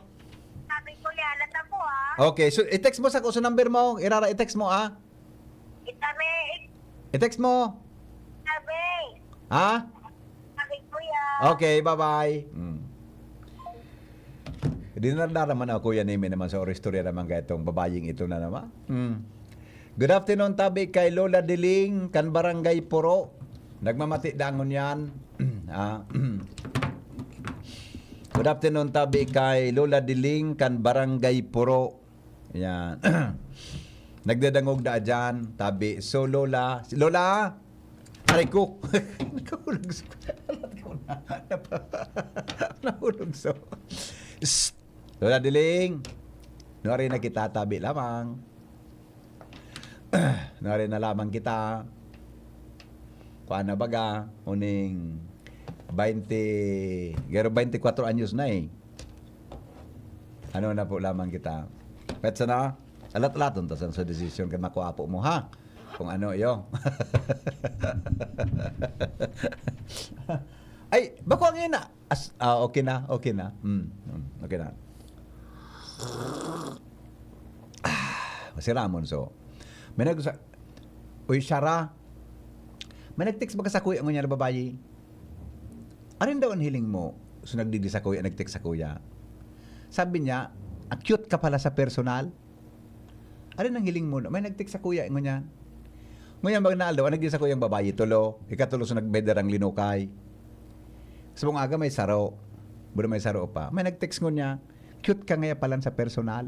Sabi ko, yan, alam na po, ah. Okay, so i-text mo sa, sa number mo, irara i-text mo, ah. Itabi. I-text mo. Sabi. Ha? Sabi, kuya. Okay, bye-bye. Mm. Dinardara man ako, Kuya Neme naman sa istorya naman kaya itong babayeng ito na naman. Mm. Good afternoon, tabi kay Lola Diling, kan Barangay Puro. Nagmamati dangon yan. Ah. Good afternoon, tabi kay Lola Diling, kan Barangay Puro. Yan. Nagdadangog na dyan, tabi. So, Lola, si Lola, aray ko. Nahulog sa, nahulog sa. Psst! Lola Diling, nuari na kita, tabi lamang. Nuari na lamang kita. Kuan na baga, uning baynte, garo baynte kwatro anyos na eh. Ano na po lamang kita. Petsa na, alat-alaton ta sa, sa desisyon kan makua po mo, ha? Kung ano, iyo. Ay, bako ang ina. As, ah, okay na, okay na. Mm, mm, okay na. Ah, si Ramon, so. May nag-, sa, uy, Shara. May nag-text ba ka sa kuya ngunyan na babayi? Arin daw ang hiling mo? So, nagdidi sa kuya, nag-text sa kuya. Sabi niya, "Ah, cute ka pala sa personal." Arin ang hiling mo? May nag-text sa kuya, ngunyan. Ngunyan, mag naaldaw, ang nagdi sa kuyang babayi, tulo. Ikatulo sa nagbedarang linukay. Sa mga aga, may saro. Buda may saro pa. May nag-text ngunyan, "Cute ka ngaya palan sa personal."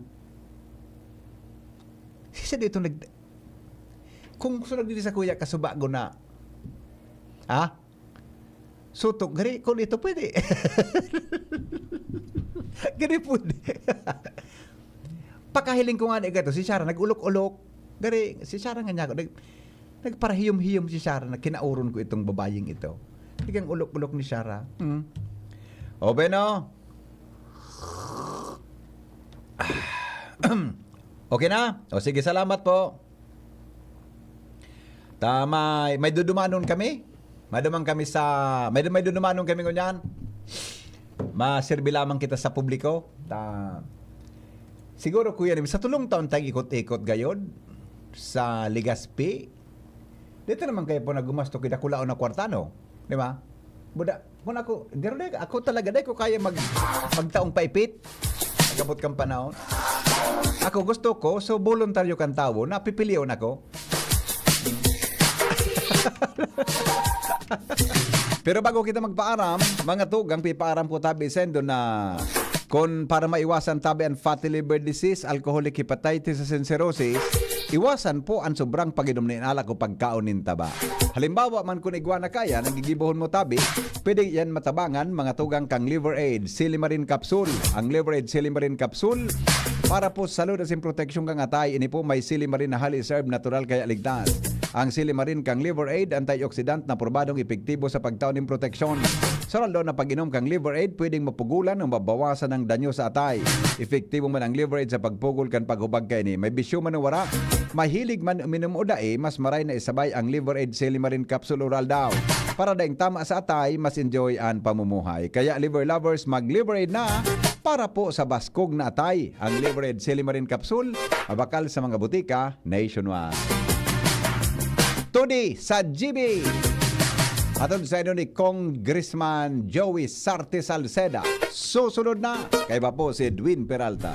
Sisa dito nag-, kung gusto nagdidi sa kuya, kasubago na. Ha? Sutok, gari, kung ito pwede. Gari pwede. Pakahiling ko nga ni gato, si Shara nag-ulok-ulok. Gari, si Shara nga niya ako, nag-, nagparahiyom-hiyom si Shara na kinauron ko itong babayeng ito. Tigang ulok-ulok ni Shara. Hmm. O, Beno. Okay na? O, sige, salamat po. Ta may, may dudumanon kami. Maduman kami sa, may, may dudumanon kami ngunyan. Maserbi lamang kita sa publiko. Ta, siguro, Kuya Nim, sa tulong taon tag ikot-ikot gayod sa Legazpi, dito naman kayo po na gumasto kita kulaon na kwarta, no? Di ba? Buda, kung ako, dero dai, ako talaga, dai ko kaya mag, magtaong paipit. Nagabot kang panahon. Ako, gusto ko, so voluntaryo kang tawo, napipilion ako. Pero bago kita magpaaram, mga tugang, pipaaram ko tabi sendo na kun para maiwasan tabi an fatty liver disease, alcoholic hepatitis and cirrhosis, iwasan po an sobrang pag-inom nin alak o pagkaon nin taba. Halimbawa man kun igwa na kaya, nagigibohon mo tabi, pwede yan matabangan, mga tugang, kang Liver Aid Silimarin Capsule. Ang Liver Aid Silimarin Capsule para po sa salud asin proteksyon kang atay, ini po may silimarin na highly herb natural kaya ligtas. Ang silimarin kang Liver Aid, antioxidant na probadong epektibo sa pagtao nin proteksyon. Sa raldo na pag-inom kang Liver Aid, pwedeng mapugulan o mabawasan ang danyo sa atay. Epektibo man ang Liver Aid sa pagpugol kan paghubag kaini. May bisyo man o wara, mahilig man uminom o dai, mas maray na isabay ang Liver Aid Silimarin Capsule Oral daw. Para daing tama sa atay, mas enjoy an pamumuhay. Kaya Liver Lovers, mag Liver Aid na para po sa baskog na atay. Ang Liver Aid Silimarin Capsule, mabakal sa mga butika nationwide. Today sa G B, hatod sa inyo ni Congressman Joey Sarte Salceda. Susunod na, kaiba po si Edwin Peralta.